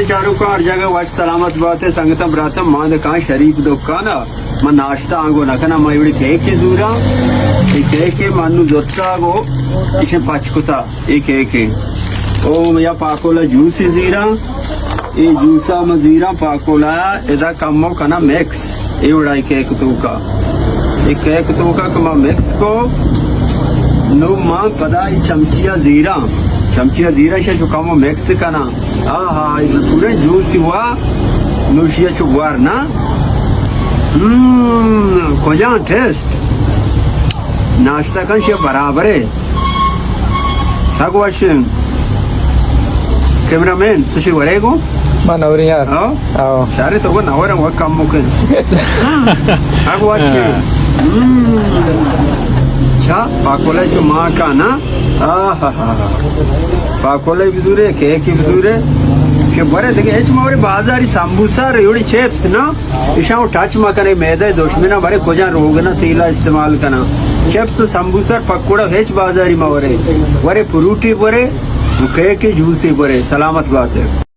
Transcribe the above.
چاروکاں ہر جاگہ وش سلامت بات ئے۔ سنگتاں براتاں، ما دکان شریف دکان ءَ، من ناشتہ آنگو نہ کناں، ما ایوڑی کیکے زوراں۔ اے کیکے من نوں زرتا گو، ایشیں پچ کتا، اے کیکے۔ او یا پاکولا جوسے زیراں، اے جوسا ما زیراں پاکولا، ادا کمو کناں مکس۔ اے وڑا اے کیک توکا، اے کیک توکا کہ ما مکس کو، نو ما پدا اے چمچیا زیراں، چمچیا زیراں شہ چو کمو مکس کناں۔ آہا، اے پورے جوس وا، نوشیا چو گوار نا۔ ہم، کجا ٹیسٹ؟ ناشتہ کن شہ برابر ئے۔ سک وش۔ کیمرہ مین، تو شی ورے گو؟ ما نوریں یار۔ ہاں؟ ہاں۔ شارے تو نور وقت کم مکن۔ سک وش۔ ہم۔ چا، پاکولا چو ما کا نا؟ آہا۔ پاکولا بزورے، کیک بزورے۔ کہ برے دیگه ہچ ما ورے بازاری سمبوسہ ریوڑی چپس نا۔ ایشاں ٹچ مہ کنے، میدہ دشمن ءَ، برے کجا روگن ءَ تیل ءَ استعمال کناں۔ چپس، سمبوسہ، پکوڑا ہچ بازاری مہ ورے، ورے فروٹی برے، کیک جوسے برے، سلامت بات ئے۔